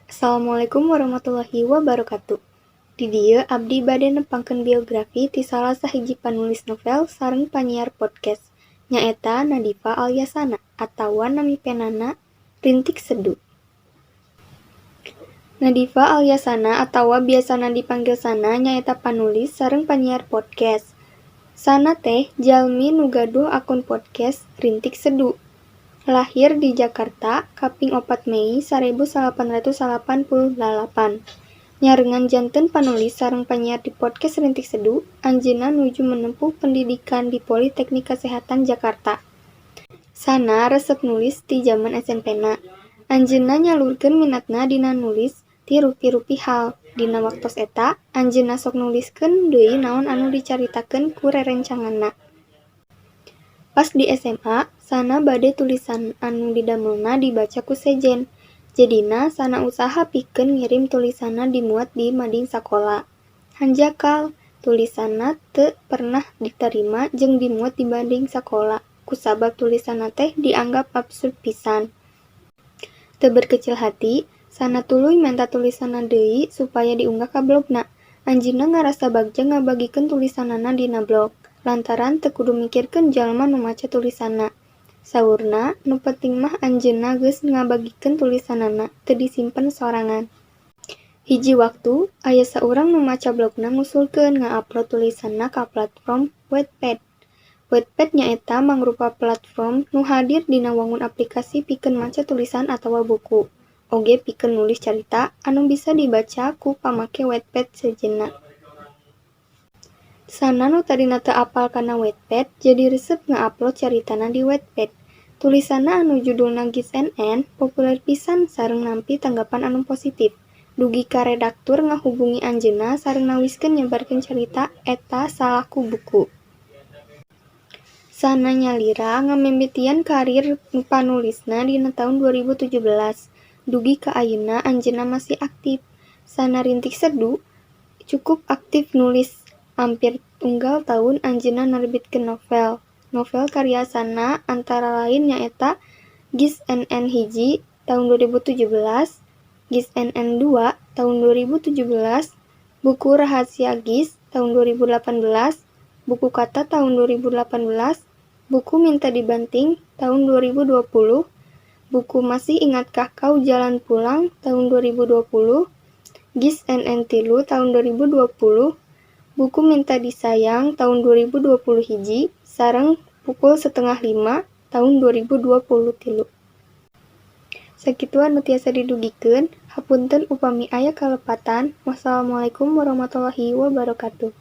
Assalamualaikum warahmatullahi wabarakatuh. Di dieu abdi bade nepangkeun biografi ti salah sahiji panulis novel sareng panyiar podcast, nyaeta Nadifa Alyasana atawa nami penana Rintik Sedu. Nadifa Alyasana atawa biasana dipanggil Sana nyaeta panulis sareng panyiar podcast. Sana teh jalmi nu gaduh akun podcast Rintik Sedu. Lahir di Jakarta, kaping 4 Mei 1988. Nyarengan janten panulis sareng panyiar di podcast Rintik Sedu, anjeunna nuju menempuh pendidikan di Politeknik Kesehatan Jakarta. Sana resep nulis ti jaman SMP-na. Anjeunna nyalurkeun minatna dina nulis ti rupi-rupi hal. Dina waktos eta, anjeunna sok nuliskeun deui naon anu dicaritakeun ku rerencanganna. Pas di SMA, Sana bade tulisan anu didamelna dibaca ku sejen. Jadina Sana usaha pikeun ngirim tulisanna dimuat di mading sakola. Hanjakal, tulisanna teu pernah ditarima jeung dimuat di mading sakola kusabab tulisanna teh dianggap absurd pisan. Teu berkecil hati, Sana tuluy menta tulisanna deui supaya diunggah ka blogna. Anjeunna ngarasa bagja ngabagikeun tulisanana dina blog, lantaran teu kudu mikirkeun jalma nu maca tulisanna. Saurna, nu penting mah anjeunna geus ngabagikeun tulisanana, teu disimpen sorangan. Hiji waktu, aya saurang nu maca blogna ngusulkeun nga-upload tulisanna ka platform Wattpad. Wattpad nyaeta mangrupa platform nu hadir dina wangun aplikasi pikeun maca tulisan atawa buku, oge pikeun nulis carita anu bisa dibaca ku pamake Wattpad sejenna. Sana nu tadina teu apal kana Wattpad jadi resep nga-upload caritana di Wattpad. Tulisanna anu judulna Giz NN populer pisan sareng nampi tanggapan anu positif, dugi ka redaktur ngahubungi anjeunna sareng nawiskeun nyebarkeun carita eta salaku buku. Sana nyalira ngamimitian karir panulisna dina taun 2017, dugi ka ayeuna anjeunna masih aktif. Sana Rintik Sedu cukup aktif nulis, ampir unggal taun anjeunna nerbitkeun novel. Novel karya Sana antara lain nyaeta Giz NN 1 taun 2017, Giz NN 2 taun 2017, Buku Rahasia Giz taun 2018, Buku Kata taun 2018, Buku Minta Dibanting taun 2020, Buku Masih Ingatkah Kau Jalan Pulang taun 2020, Giz NN 3 taun 2020, Buku Minta Disayang taun 2021, sareng Pukul Setengah Lima taun 2023. Sakitu anu tiasa didugikeun, hapunten upami aya kalepatan. Wassalamualaikum warahmatullahi wabarakatuh.